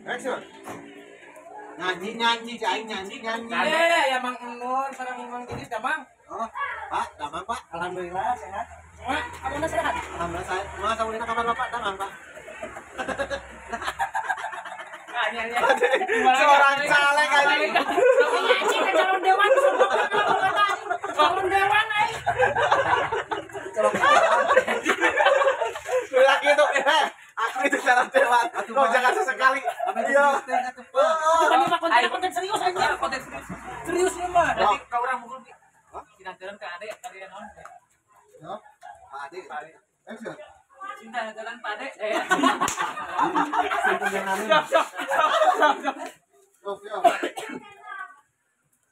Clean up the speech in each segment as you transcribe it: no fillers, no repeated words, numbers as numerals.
Action. Nyanyi aing nyanyi. Eh, ya Mang Nur sareng Mang Didis damang. Oh, Pak, damang Pak. Alhamdulillah sehat. Mak, abona sehat? Alhamdulillah sehat. Kumaha saulina kabar Bapak damang Pak? Seorang caleg anjing. Anjing ke calon dewan calon dewan aing. Calon dewan. Laki itu, aku itu calon dewan. Kau jangan sesekali. Iya. Kami mah konten serius anjing. Konten serius. Serius ini mah. Berarti kau orang mukul. Cinta jalan ke Ade kalian naon? Yo, Pak Ade. Action. Cinta jalan Pak Ade. Siap.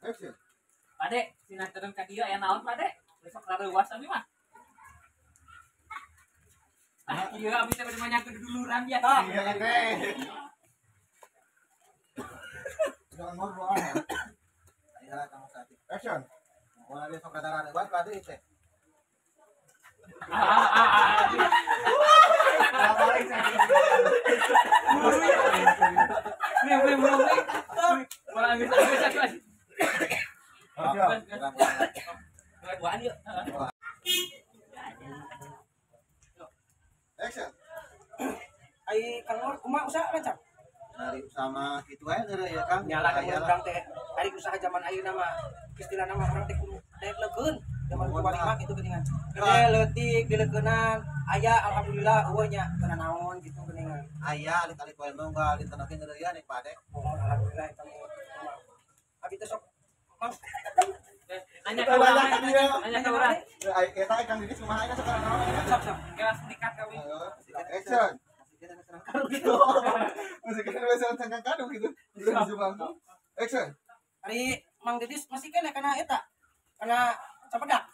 Action. Pak Ade, cinta jalan ka dieu aya naon Pak Ade? Besok rareuwas abi mah. Ah, ieu abi teh bade manyakeun duduluran ya. Iya teh. Jangan ngobrol ya. Ayo kamu saat. Action. Wah, besok kata rareuwas Pak Ade teh. Action. Ai Kang Nur kumaha usaha lancar? Dari usaha kitu wae geura ya Kang. Nyala ka urang teh. Ari usaha zaman ayeuna mah istilahna mah urang teh kudu daek leukeun. Zaman kuari mah kitu geuningan. Gede leutik dileukeunnan. Aya alhamdulillah eueuh nya kana naon kitu geuningan. Aya alit-alit wae mah unggal dinten oge ngeureuyeuh nih Pak Ade. Oh, alhamdulillah eta mah. Abi teh sok Mang nanya ka urang. Nanya ka urang. Eta Kang Didis kumaha nya sok kana naon nya? Sok sok. Geus dikat ka wi. Action. Gitu. Masih kena biasa cangkang kado gitu. Action. Ari Mang Didis masih kena kana eta. Kana capedak.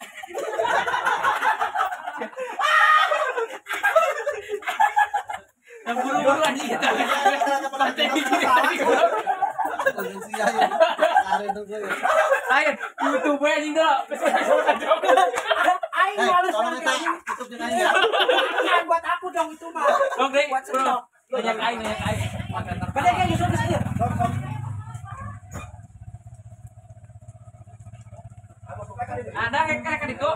Yang buru-buru anjing kita. Lain, YouTube anjing dah. Aing males nanti YouTube jeung aing. Jangan buat aku dong itu mah. Buat stok. Banyak aing, banyak aing. Beda kayak nyusul ke sini. Ada kayak kan itu.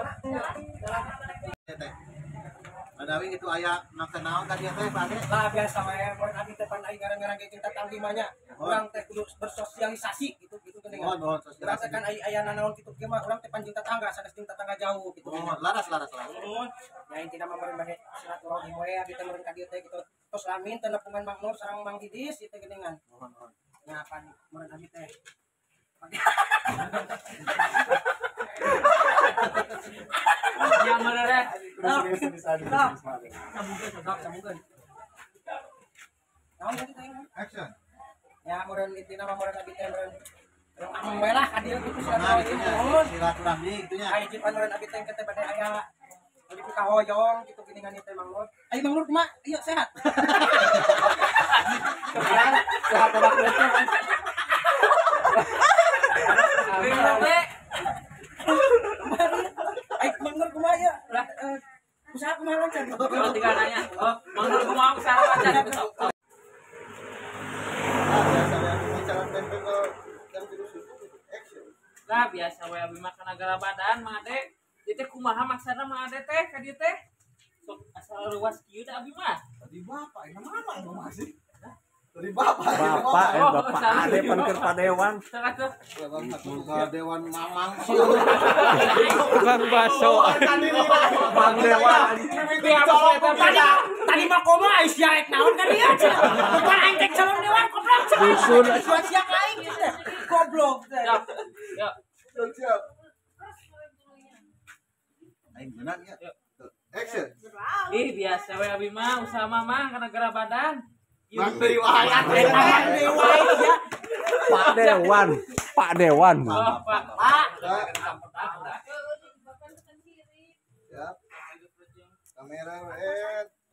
Madawi itu aya maksa naon tadi teh Pak Ade? Lah biasa we, mun abi teh pan aing ngarang-ngarang kita tanggi mah nya. Urang teh kudu bersosialisasi gitu gitu geuning. Mohon sosialisasi. Urang teh kan aya nanaon kitu ge mah urang teh pan jeung tetangga, sanes jeung tetangga jauh gitu. Mohon laras. Mohon. Ya intina mah meureun bade silaturahim we abi teh meureun ka dieu teh gitu. Tos lamin teh nepungan Mang Nur sareng Mang Didis ieu teh geuningan. Mohon. Nya pan meureun abi teh. Ya mana deh? Sambungkeun. Naon tadi teh? Action. Ya meureun intina mah meureun abi teh meureun ameng we lah ka dieu kitu silaturahmi. Silaturahmi kitu nya. Ai jipan meureun abi teh teh bade aya abi ku kahoyong kitu geuningan ieu teh Mang Nur. Ai Mang Nur kumaha? Ieu sehat. Sehat sehat. Ai Mang Nur kumaha ya? Usaha kumaha lancar? Kalau tinggal nanya, oh Mang Nur kumaha usaha lancar itu sok. Lah biasa we abi mah kana gala badan Mang Ade. Ieu teh kumaha maksana Mang Ade teh ka dieu teh? Sok asal luas kieu da abi mah. Tadi bapak, ini mama yang masih. Dari bapak. Bapak, bapak Ade pan keur padewan. Ka dewan mamang. Tukang bakso. Bang Dewan. Tadi mah koma ai sia rek naon ka dieu cenah. Bukan aing teh calon dewan goblok cenah. Dusun buat sia ka aing cenah. Goblok teh. Siap. Siap. Aing beunang ya. Action. Ih biasa we abi mah usaha mamang kana gara badan. Mang deui wae. Mang deui wae ya. Pak Dewan, Pak Dewan. Oh, Pak. Pak. Siap. Kamera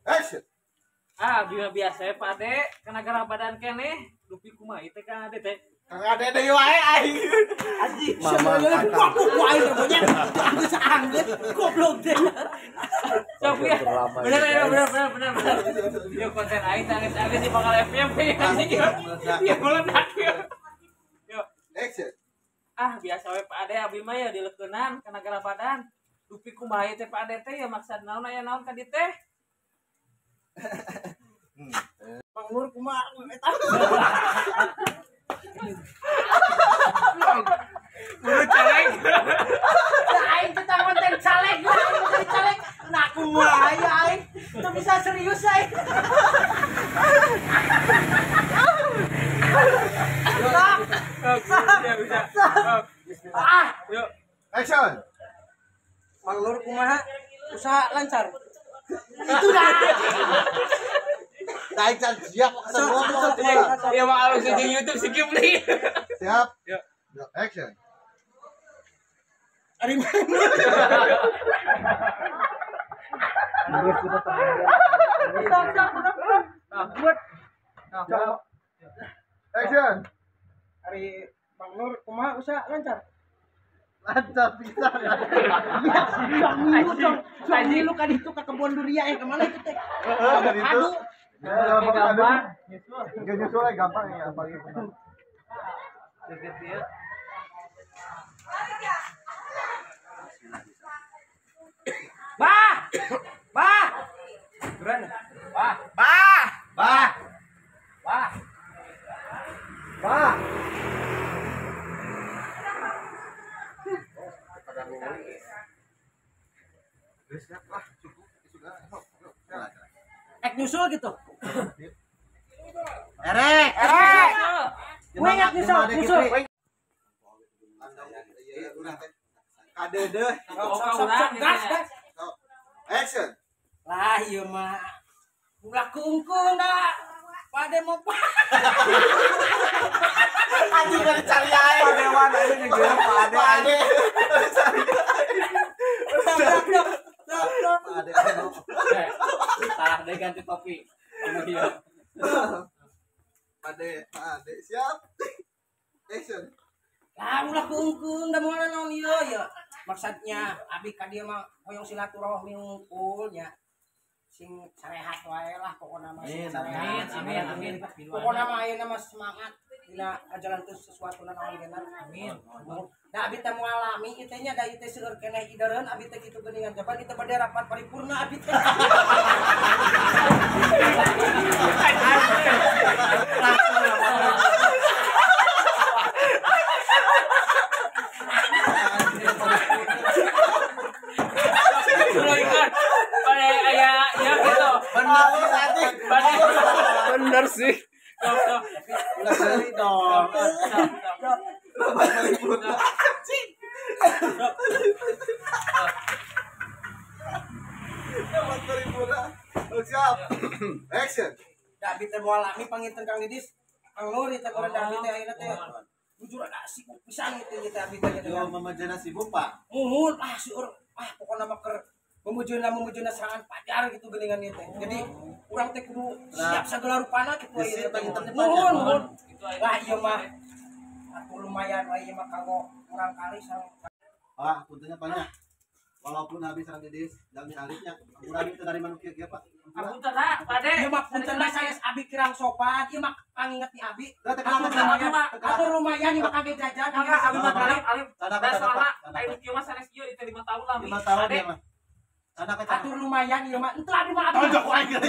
action. Ah, biasa ya Pak Ade, kana gara badan keneh, dupi kumaha ieu teh Kang Ade teh. Kang Ade deui wae aing. Anjing, mama goblok wae teh monyet. Anggeus anggeus goblok teh. Sok ya. Bener. Yuk konten aing tangis-tangis di bakal FYP anjing. Ya meledak ya. Yuk. Action. Ah biasa we Pak Ade abi mah ya dileukeunnan kana gara badan. Dupi kumaha ieu teh Pak Ade teh ya maksad naon aya naon ka dieu teh? Mang Nur kumaha eta? Buru caleg. Aing teh konten caleg, aing caleg. Nah kumaha ya aing? Teu bisa serius aing. Bisa. Ah, yuk. Action. Mang Nur kumaha? Usaha lancar. Itu dah. Naik can siap. Ya mah alus di YouTube si Kipli. Siap. Yuk. Action. Ari Action. Ari Bang Nur kumaha usaha lancar? Lancar pisan. Iya, milu kan itu ke kebun durian ke mana itu teh? Heeh, itu. Gampang. Nyusul gampang ya, gampang. Deket ya. Bah! Bah! Duran. Bah! Bah! Bah! Bah! Bah! Ek nyusul gitu. Erek, erek. Gue ingat nyusul, nyusul. Kadeudeung. Sok, gas, gas. Action. Lah ieu mah. Ulah kungkung dah. Pade mau anjing dari cari ae. Padewan aja jeung pade. Pade. Cari ae. Pade. Salah deh ganti topi. Pade, pade siap. Action. Lah ulah kungkung da moal naon ieu ya. Maksudnya abi ka dieu mah hoyong silaturahmi ngumpul nya. Sing sarehat wae lah pokona mah sing sarehat. Amin amin. Pokona mah ayeuna mah semangat dina ngajalankeun sesuatu na naon geuna. Amin. Da abi teh moal lami ieu teh nya da ieu teh seueur keneh idareun abi teh kitu geuningan jaban ieu teh bade rapat paripurna abi teh. Bener sih. Ulah seri dong. Siap. Action. Da abi teh moal lami panginten Kang Didis. Kang Nur teh urang da abi teh ayeuna teh. Jujur ada sibuk pisan ieu teh abi teh. Yo mamajana sibuk, Pak. Muhun ah seueur ah pokona mah keur memujuna serangan pajar gitu geuningan ieu teh. Jadi urang teh kudu siap sagala rupana kitu ieu teh. Muhun, muhun. Lah ieu mah atuh lumayan we ieu mah kanggo urang kali sareng. Ah, puntennya banyak. Walaupun habis sareng Didis, jalmi alitnya. Urang itu dari manuk kieu Pak. Punten ha, Pade. Ieu mah punten mah sanes abi kirang sopan, ieu mah panginget ti abi. Atuh lumayan ieu mah kangge jajan. Abi mah alif. Da soalna aya kieu mah sanes ieu itu 5 tahun lah. 5 tahun ieu mah. Atur lumayan ieu mah. Entu abi mah abi. Tonjok aing.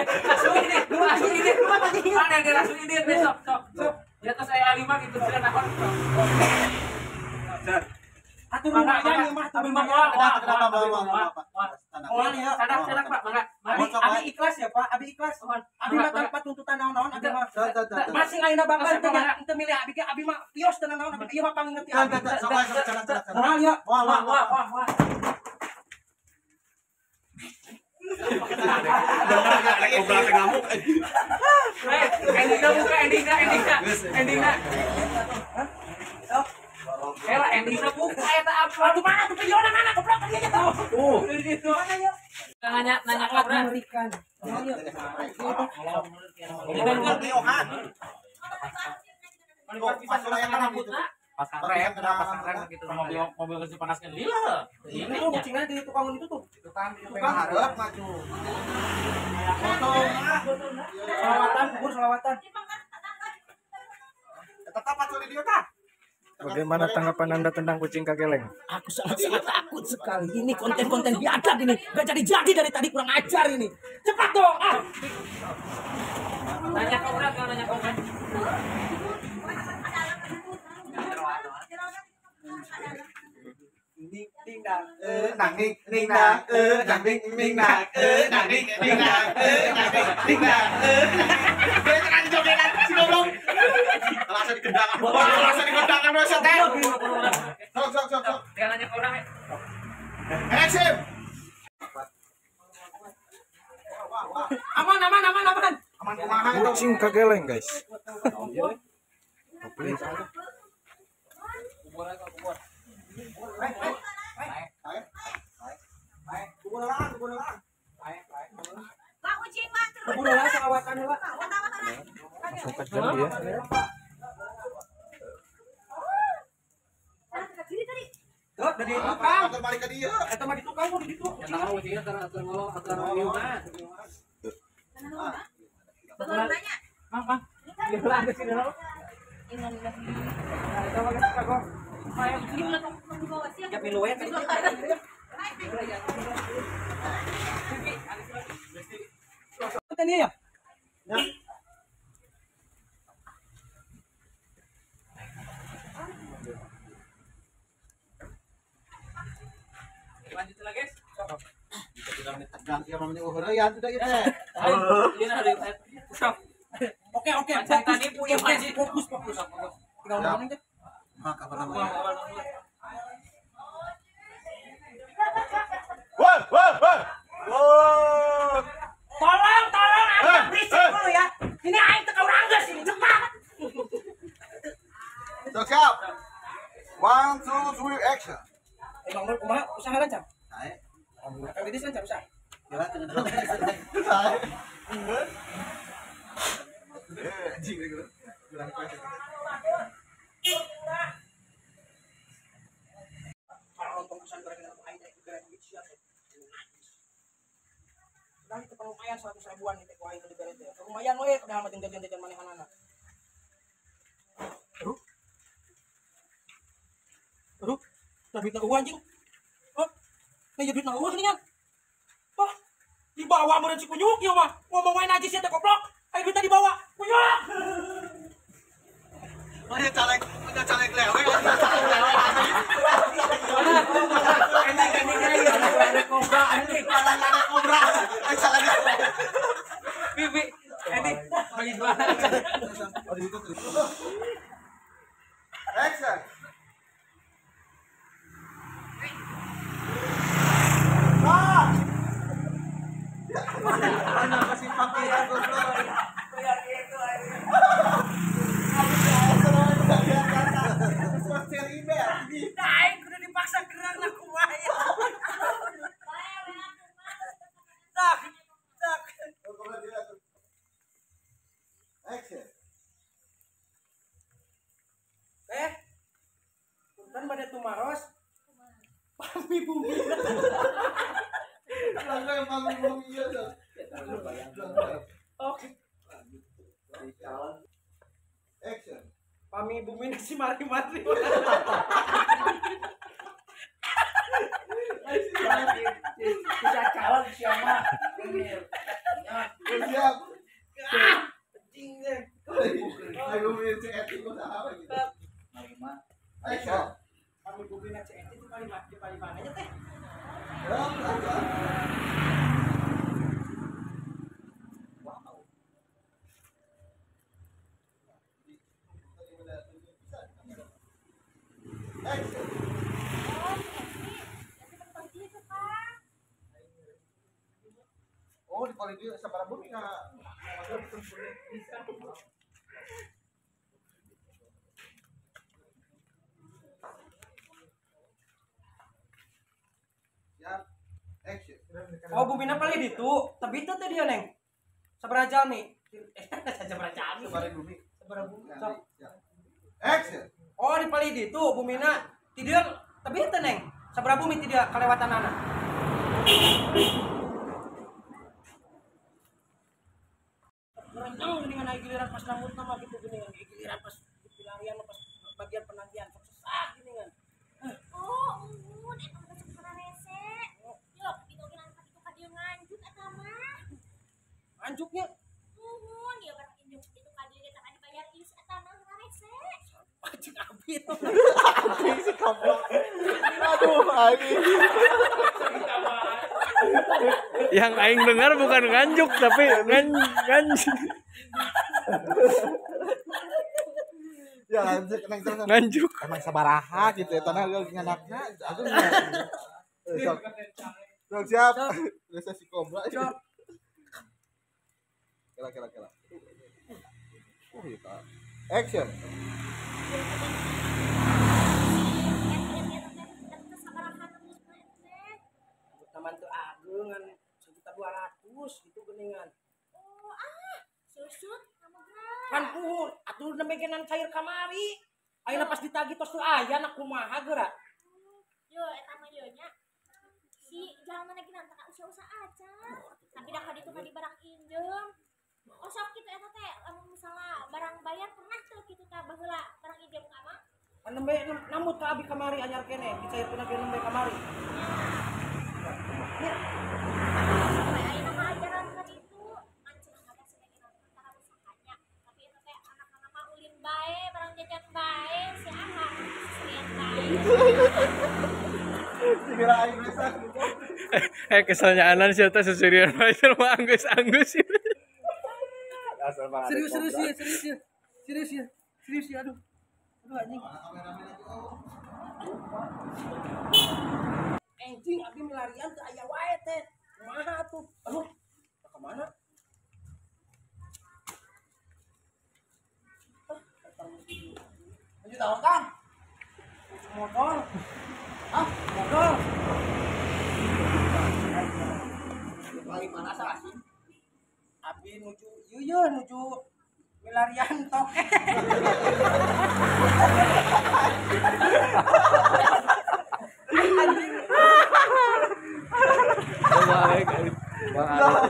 Langsung ini, langsung ini. Mana dia langsung ini besok, sok. Di atas saya 5 gitu sudah naon. Atur lumayan ieu mah, abi mah moal. Moal ya. Sadak Pak, mangga. Abi ikhlas ya, Pak. Abi ikhlas. Abi mah tanpa tuntutan naon-naon, abi mah. Masing ayeuna bapak teu milih abi ge abi mah pios teu naon, abi ieu mah panginget ti abi. Moal ya. Wah, wah, wah, wah. Bener gak rek ngobrol teh ngamuk. Endingna buka, endingna, endingna. Endingna. Ela endingna buka eta apa? Aduh mana tuh videona mana goblok tadi aja tuh. Tuh, di situ. Nanya nanya ka urang. Mengerikan. Pas Pasang rem, pasang rem gitu. Mobil geus dipanaskeun lila. Ini tuh kucingnya di tukang itu tuh. Tukang hareup maju. Potong. Selawatan, kubur selawatan. Tetap atuh di dieu tah. Bagaimana tanggapan Anda tentang kucing kakeleng? Aku sangat-sangat takut sekali. Ini konten-konten biadab ini. Gak jadi-jadi dari tadi, kurang ajar ini. Cepat dong. Ah. Nanya kobra, kalau nanya kobra. Ding dang, nang ding ding dang, nang ding ding dang, nang ding ding dang, nang ding ding dang. Dia kan jogetan si goblok. Langsung dikendangan. Langsung dikendangan wes teh. Sok sok sok sok. Dia nanya kobra. Action. Aman aman aman aman. Aman kumaha itu? Kucing kakeleng, guys. Langsung kejam dia. Tuh, dari tukang. Balik ke dia. Eta mah di tukang di ditu. Eta mah kucingna keur ngolong atur nyiuman. Nanya. Apa? Dia ada sini lo. Eta mah geus kagok. Ya milu we tadi. Tadi ya? Lanjut lagi, guys. Tegang sih mamanya uhureyan sudah ieu teh. Oke oke, fokus fokus fokus. Tinggal ngomong teh. Maka pertama. Wah, wah, wah. Wah. Tolong, tolong, aing berisik dulu ya. Ini aing teu urang geus ini, cepat. Sok siap. 1 2 3 action. Eh, Bang Nur kumaha usaha lancar? Sae. Alhamdulillah. Kang Didis lancar usaha? Jalan Sae. Anjing gitu. Dari teh lumayan 100 ribuan teh ku aing dibere teh. Lumayan we padahal mah jajan-jajan manehanana. Aduh. Aduh, dah duitna eueuh anjing. Oh, nih duitna eueuh nih kan. Wah, dibawa meureun si kunyuk ieu mah. Ngomong wae najis sia teh goblok. Ayo duitna dibawa. Kunyuk. Mana caleg, mana caleg lewe, mana caleg lewe. Ini kobra, ini kobra. Bibi, ini bagi dua. Action. Mana kasih pakaian goblok. Nah, kudu dipaksa gerak lah kumaha ya. Tak, tak. Action. Eh, punten bade tumaros. Pami bumi. Langgar pami bumi ieu. Oke. Action. Pami bumi nasi mari-mari. Bisa calon siapa? Siap. Anjing deh. Ayo bumi CET kok saha gitu. Action. Pami bumi nasi CET itu paling di paling mananya teh? Wow. Action. Oh, di paling dia sabaraha bumi enggak? Siap. Action. Oh, bumina paling ditu, tapi itu teh dia, Neng. Sabaraha jalmi? Sabaraha jalmi. Sabaraha bumi. Sabaraha bumi. Sok. Action. Oh di palih ditu bumina ti dieu tebih teu Neng? Sabaraha bumi ti dieu kalewatanana? Ngerenceng geuningan aya giliran pas nambutna mah kitu geuningan, giliran pas pilarian pas bagian penagihan sok sesah geuningan. Oh, mun eta mah sok rese. Yo, kitu ge ka ditu ka dieu nganjuk eta mah. Nganjuknya? Muhun, ieu barang injuk ditu ka dieu ge tah dibayar ieu si eta mah rese. Anjing abi. Anjing si goblok. Aduh, anjing. Yang aing dengar bukan nganjuk tapi nganjuk. Ya lanjut neng terus. Nganjuk. Emang sabaraha gitu ya tanah nganakna aku sok. Sok siap. Geus si kobra. Kela kela kela. Oh iya. Action. Taman teu ageung 1.200.000 gitu geuningan. Oh, ah, susut kan puhun atuh nembe genan cair kamari. Ayeuna pas ditagih tos teu aya na kumaha geura. Yo eta mah ieu nya. Si jalmana geuna teh usaha-usaha aja. Tapi dah ka ditu ka di barang injem. Oh sok kitu eta teh lamun misalnya barang bayar pernah teu kitu tah baheula barang injem ka mah. Pan nembe nambut ka abi kamari anyar keneh, dicairkeun ge nembe kamari. Ya. Ayeuna mah ajaran ka ditu ngan cenah teh sebagai antara usahanya. Tapi eta teh anak-anak mah ulin bae, barang jajan bae, si aha seserian bae. Dikira aing bisa. Keselnya anan sia teh seserian bae mah anggeus-anggeus. Serius serius ya, serius ya. Serius ya. Serius ya, aduh. Aduh anjing. Anjing abi milarian teu aya wae teh. Kumaha atuh? Aduh, ka mana? Lanjut tahun Kang. Motor. Ah, motor. Lagi mana salah sih? Abi nuju ieu ye nuju milarian toke. Balik,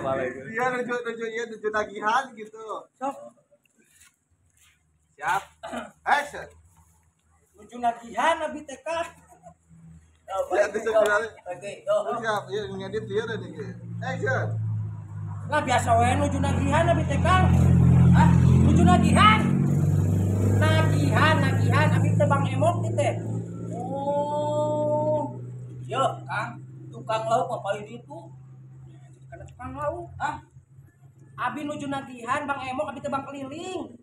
balik. Iya nuju nuju iya nuju tagihan gitu. Sok. Siap. Action. Nuju nagihan abi TK. Oke, siap. Iya ngedit dia nih. Action. Lah biasa wae nuju nagihan abi TK. Hah? Nuju nagihan. Nagihan, nagihan abi teh Bang Emok teh teh. Oh. Yo, Kang, tukang lauk mah paling ditu. Karena tukang lauk. Ah, Abi nuju nagihan Bang Emok abi teh bang keliling.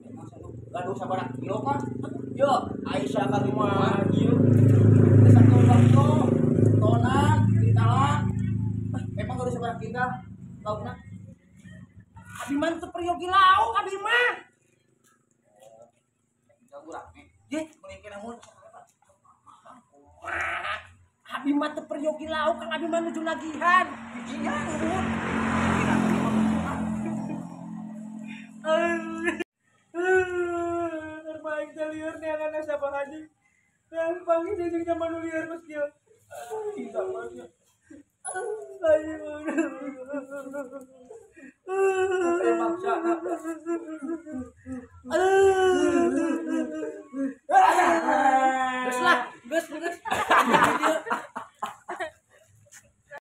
Gaduh sabaraha kilo Kang? Yo, Aisyah ka lima ieu. Satu kilo. Tonan, ditalan. Emang gaduh sabaraha kilo laukna? Abi mah teu peryogi lauk abi mah. Jago rame. Ye, mending kena mun. Abi mah teu peryogi lauk Kang, abi mah nuju nagihan. Iya, nuhun. Terbaik lieur neangan sabar aja. Dan panggil jeung zaman nu lieur geus kieu.